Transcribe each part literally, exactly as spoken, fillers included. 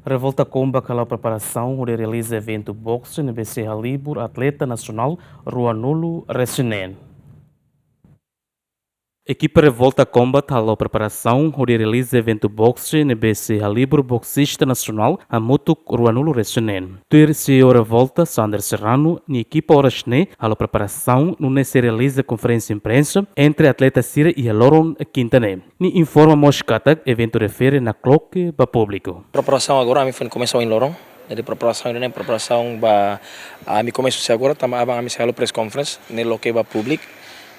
Revolta Kombat hala'o preparasaun hodi realiza eventu boxe ne'ebé sei halibur atleta nasionál ruanulu-resin-neen. Ekipa Revolta Kombat hala'o preparasaun hodi realiza eventu boxe ne'ebé sei halibur boksista nasionál hamutuk ruanulu-resin-neen. Tuir CEO Revolta, Sander Serrano, nia ekipa oras ne'e hala'o preparasaun nune'e sei realiza konferénsia imprensa entre atleta sira iha loron kinta ne'e. Nia informa mós katak eventu refere nakloke ba públiku. Preparasaun agora ami foin komesa ohin loron. Jadi preparasaun ne'e preparasaun ba ami komesa husi agora, tanba aban ami sei halo press conference ne'e loke ba públiku.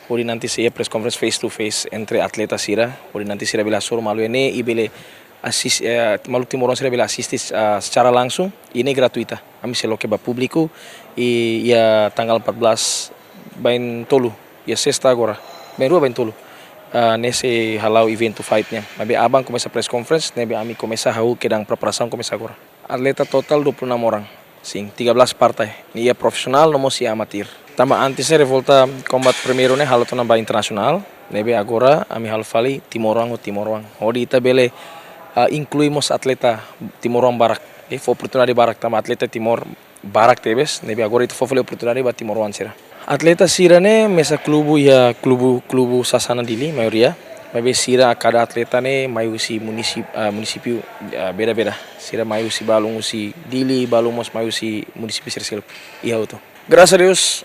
Hodi nanti sei iha press conference face to face entre atleta sira. Hodi nanti sira bele hasoru malu iha ne'e i bele asis, eh, maluk timoroan sira bele asiste, ah, secara langsung i ne'e gratuita. Ami sei loke ba públiku i iha tanggal empat belas, bain tolu, iha sesta agora, bain rua bain tolu. Ah, ne'e sei hala'o eventu fight nian. Maibé aban komesa press conference, ne'ebé ami komesa hahú kedan preparasaun komesa agora. Atleta totál dua puluh enam orang. Sin, tiga belas partai. Iha profisionál no mós iha amatir. Tanba antes ne'e Revolta Kombat primeiru ne'e halo tiha ona ba internasionál. Ne'ebé agora ami halo fali timoroan ho timoroan. Hodi ita bele, ah, inklui mós atleta timoroan barak. I fó oportunidade barak tanba atleta Timor barak tebes, ne'ebé agora ita fó fali oportunidade ba timoroan sira. Atleta sira ne'e mesak klubu iha klubu, klubu sasán Dili, maioria. Maibé sira kada atleta ne'e mai husi munisip-, ah, munisípiu, ah, beda-beda. Sira mai husi balun husi Dili, balun mós mai husi munisípiu sira seluk iha hotu. Grasas a Deus,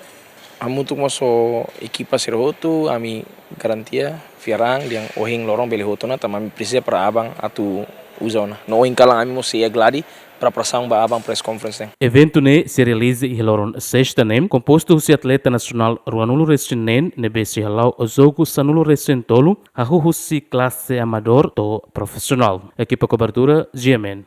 hamutuk mós ho ekipa sira hotu, ami garantia, fiar an dehan ohin loron bele hotu ona, tanba ami presiza para aban atu uza ona. No ohin kalan ami mós sei iha gladi, preparasaun ba aban press conference nian. Eventu ne'e sei realiza iha loron sesta ne'e, kompostu husi atleta nasionál ruanulu-resin-neen ne'ebé sei hala'o jogu sanulu-resin-tolu, hahú husi klase amadór to'o profisionál. Ekipa kobertura, G M N.